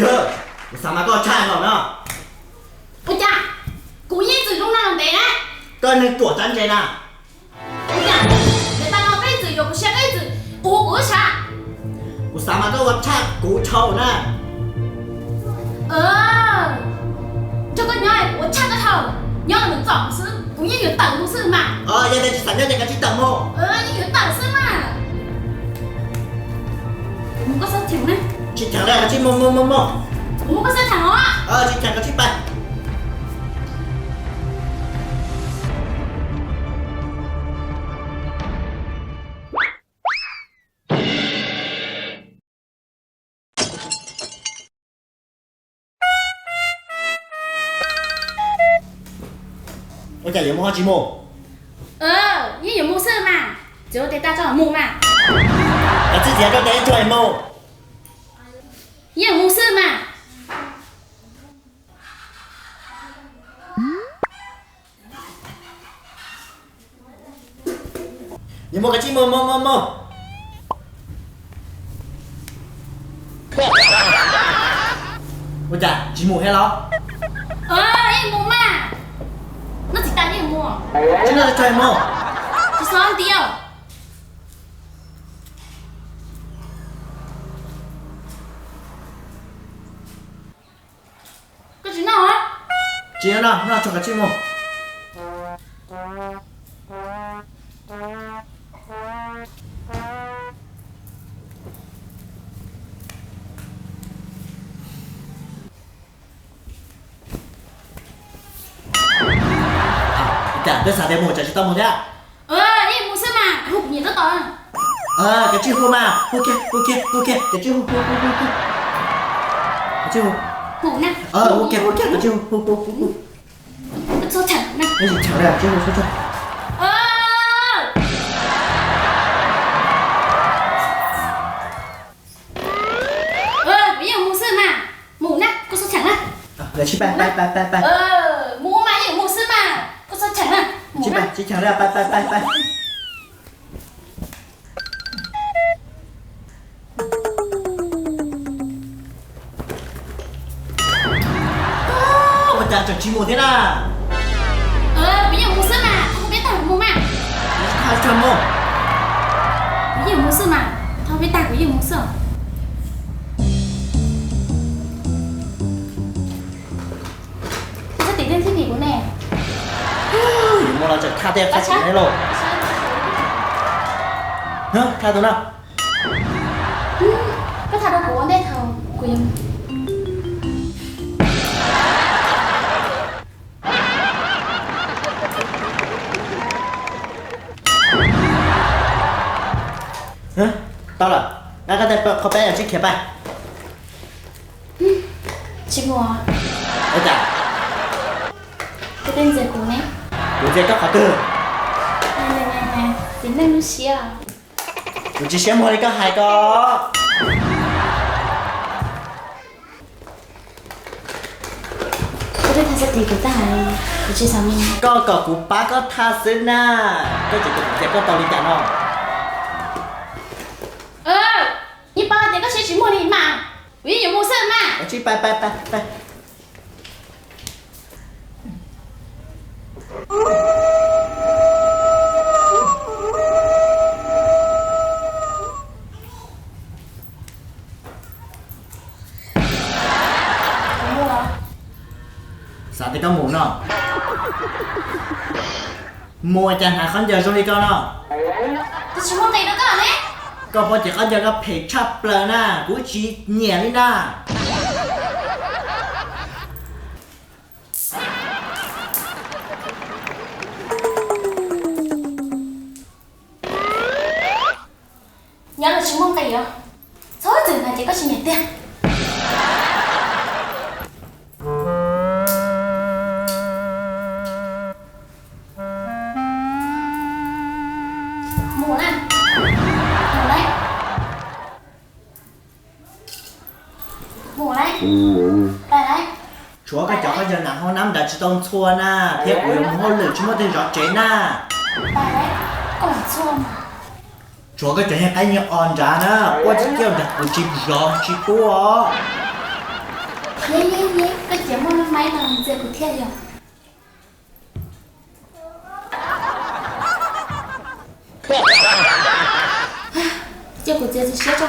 Yog, kuv xav mas koj tshaj no na. Ua cas kuv yeej txwm zoo no ntev na. Koj neeg ruam txav ntse na. Ua cas, ntev tas no peb txwm yuav kuv siab peb txwm, kuv kuv tshaj. Kuv xav mas koj ua tshaj kuv dhau na. Nrog koj nyob kuv ua tshaj koj dhau. Nyob los nws txom xwb, kuv yeej yuav tawm mus xwb mas. Yog tias tsis xav nyob ces koj tsis tawm mus. Yeej yuav tawm xwb mas. Kuv mus koj txhob cheem na. Tsis cheem li, koj tsis mus, mus, mus, mus. Kuv mus koj txhob cheem os. Tsis cheem, koj tsis pais. Ua cas yuav mus ho tsis mus? Yeej yuav mus xwb mas, txiv ua tes tag tso mus mas. Koj txiv txiav rau tes tso mus. Yeej mus xwb mas. Yuav mus koj tsis mus, mus, mus, mus. Ua cas tsis mus thiab los? Yeej mus mas. Noj txiv tas yeej mus. Tsis noj tso mus. Tsis txhob ntiav. Koj tsis noj? Tsis noj, noj tso koj tsis mus. Cas twb xav tias mus tsam tsis tau mus thiab. Yeej mus xwb mas, hu kuv niam tab tom. Koj tsis hu mas, hu kiag, hu kiag, hu kiag, koj tsis hu, hu, hu, hu, hu. Koj tsis hu. Hu na. Hu kiag, hu kiag, koj tsis hu, hu, hu, hu, hu. Txhob cheem na. Tsis cheem li, tsis hu, tsis hu. Kuv yeej mus xwb mas. Mus na, koj txhob cheem na. Lawv tsis pais, pais, pais, pais, pais. Mus mas yeej mus xwb mas, koj txhob cheem na. Tsis pais, tsis cheem li, pais, pais, pais, pais. Ua cas tseem tsis mus thiab na? Kuv yeej mus xwb mas, thov peb tag mus mas. Tag tso mus. Kuv yeej mus xwb mas, thov peb tag kuv yeej mus xwb. Koj tsis tim leej thib tim kuv ne. Yuav mus los tseem tha tej qab tsis ne lauj. Tha tus no. Koj tha rau kuv ua ntej thaum kuv yuav. Tau lawm, nqa koj tej qhov peb tsib khiav pais. Tsis mus. Ua cas? Koj twb ntxias kuv ne. Kuv ntxias koj qhov twg? Txiv neej lub siab. Kuv tsis siab muag li koj hais ko. Koj twb tha xab tis kuv tag, kuv tsis xav mus. Koj kom kuv pab koj tha xwb na, koj tseem kom kuv ntxias koj tau li cas no? Yeej paub tias koj siab tsis muag li mas, kuv yeej yuav mus xwb mas. Tsis, pais, pais, pais, pais. Xav tias koj mus no. Mus cas hnav khaub ncaws zoo li koj no. Kuv tsis muaj nqis rau koj ne. Koj pom ces khaub ncaws koj phem tshaj plaws na, kuv tsis nyiam li na. Nyob los tsis muaj nqis os. Txhob txwm hais tias koj tsis nyiam tiag. Mus na. Mus lawm. Mus lawm. Pais lawm. Tshuav koj cov khaub ncaws nram hoob nab nrad tsis tau ntxhua na, thiab kuv yuav mus hauj lwm tsis muaj tej zov tsev na. Pais lawm, koj ntxhua mas. Tshuav koj cov nyiaj qaib nyiaj os nrad na, quaj tib kiag nrad kuv tsis zov tsis pub os. Koj cia muaj lub maib no ntxias kuv thiab yog? Cia kuv txiav txim siab tso.